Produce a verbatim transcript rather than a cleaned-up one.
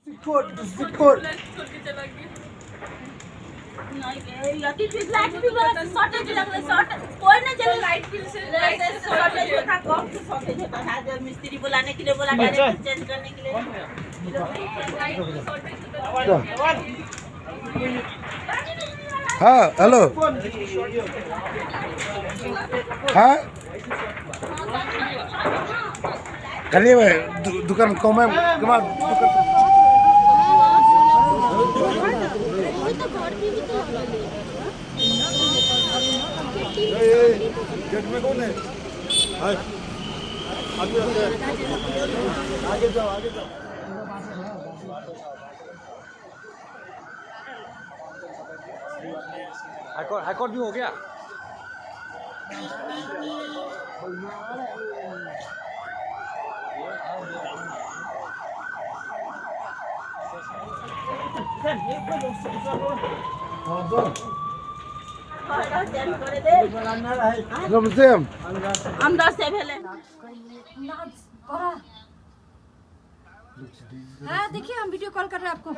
Sikut, sikut. लाइट बिल, लाइट बिल से, लाइट से शॉर्टेज होता, कम से शॉर्टेज होता था, जब मिस्त्री बुलाने के लिए बोला, डायरेक्ट चेंज करने के लिए। हाँ, हेलो। हाँ। Kali weh, du-, dukan kau mem, kema dukan. ए, ए, गेट में कौन है? हाय। आगे, आगे। आगे जाओ, आगे जाओ। हाई कोर्ट, हाई कोर्ट भी हो गया। अंदर से पहले। हाँ, देखिए, हम वीडियो कॉल कर रहे हैं आपको।